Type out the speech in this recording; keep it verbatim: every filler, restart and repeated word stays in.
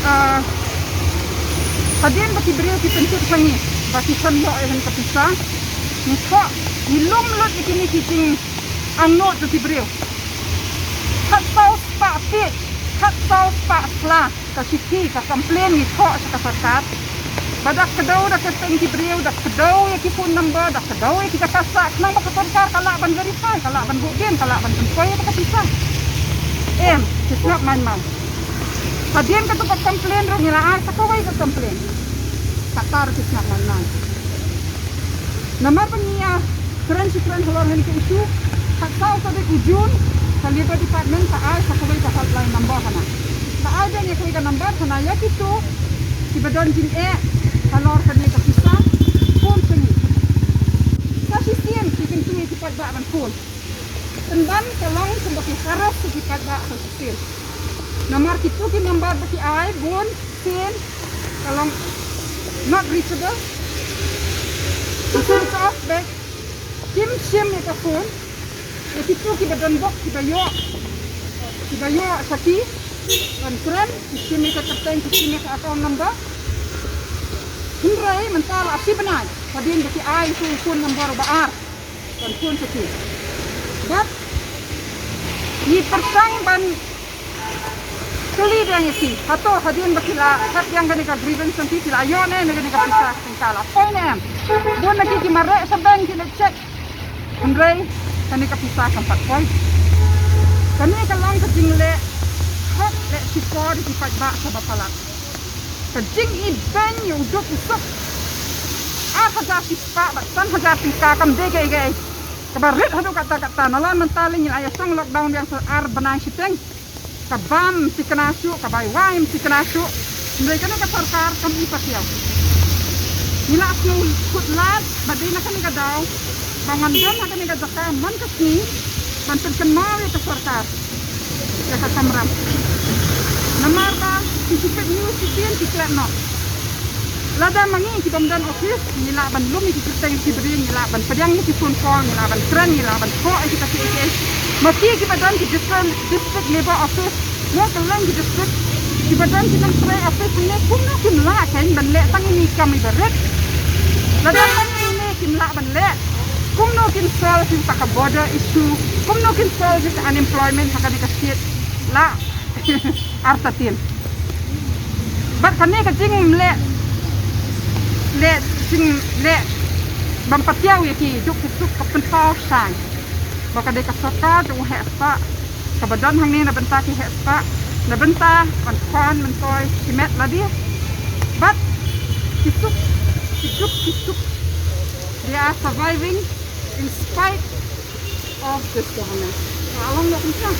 Ah, hadien ba ki briew ki pyntip ha ngi ba ki san ïoh ïa kane ka pisa, ngi thoh, ngi lum lut ïa kine ki jingangnud jong ki briew. Khatsaw spah page, khatsaw spah sla ka shithi, ka complain ngi thoh sha ka sorkar. Ba da kdew da ka kyrteng ki briew, da kdew ïa ki phone number, da kdew ïa ki jaka sah, khnang ba ka sorkar ka lah ban verify, ka lah ban buh dien, ka lah ban pynpoi ïa ka pisa. Em, ki sngap man man. Hadien kata ka complain ruh ngi la ai sa kawei ka complain. Kata ruh ki sngap man man. Namar ba ngi ïa kren shi kren halor kane ka issue, khatsaw tarik u June, ka Labour Department ka ai sa kawei ka hotline number hana. Ka ai biang ïa kawei ka number hana ïa kito kiba don jingeh halor kane ka pisa, phone sha ngi. Sa shisien ki kyntu ïa ki paidbah ban phone. Pynban ka long kumba ki harass ïa ki paidbah sa shisien. Namar kito ki number ba ki ai bun sien ka long not reachable. Ki switch off bek. Kim shim ïa ka phone. Ïa kito kiba don bok kiba ïoh, kiba ïoh sha ki ban kren, ki shim ïa ka kyrteng, ki shim ïa ka account number. Hynrei mynta la shi bnai hadien ba ki ai ïa u phone number uba ar ban phone sha ki. Bad ngi pyrshang ban kylli biang ïa ki. Hato hadien ba ki la thep biang kane ka grievance jong ki, ki la ïoh ne em ïa kane ka pisa, tyngka la poi ne em? Bun na ki ki mareh sha bank ki leit check. Hynrei kane ka pisa kam pat poi. Kane ka long ka jingleh hok leh shukor ïa ki paidbah kaba palat. Ka jingibeiñ ïa u duk u suk. Ar hajar shispah bad san hajar tyngka kam dei kaei kaei. Kaba rit haduh katta katta, nalor mynta lei ngi la ïa shong lockdown biang sa ar bnai shiteng. Ka bam thikna shuh, ka bai wai thikna shuh. Hynrei kane ka sorkar kam i patiaw. Ngi la sngewkhuslai ba dei na kane ka daw ba ngan don ha kane ka jaka man ka sngi ban pynkynmaw ïa ka sorkar ïa ka kamram. Namar ba ki shu peit news shisien ki klet noh. Lada ma ngi ki bym don office, ngi lah ban lum ïa ki kyrteng ki briew, ngi lah ban pdiang ïa ki phone call, ngi lah ban kren, ngi lah ban thoh ïa kita kiei kiei. Ma ki kiba don ki different district labour office, mo kylleng ki district, kiba don ki nongtrei office hangne, kumno kim lah kein ban leh tang ine i kam iba rit? Lada tang ine kim lah ban leh, kumno kin solve ïa ka border issue, kumno kin solve ïa ka unemployment ha kane ka state? Lah artatien. Bad kane ka jingleh, leh, jingleh bym patiaw ïa ki duk ki suk ka pynpaw shai ba ka dei ka sorkar jong u heh spah kaba don hangne na bynta ki heh spah, na bynta ban khwan myntoi shimet lade. Bad ki suk, ki duk ki suk, they are surviving in spite of this government. Ka long noh kumta.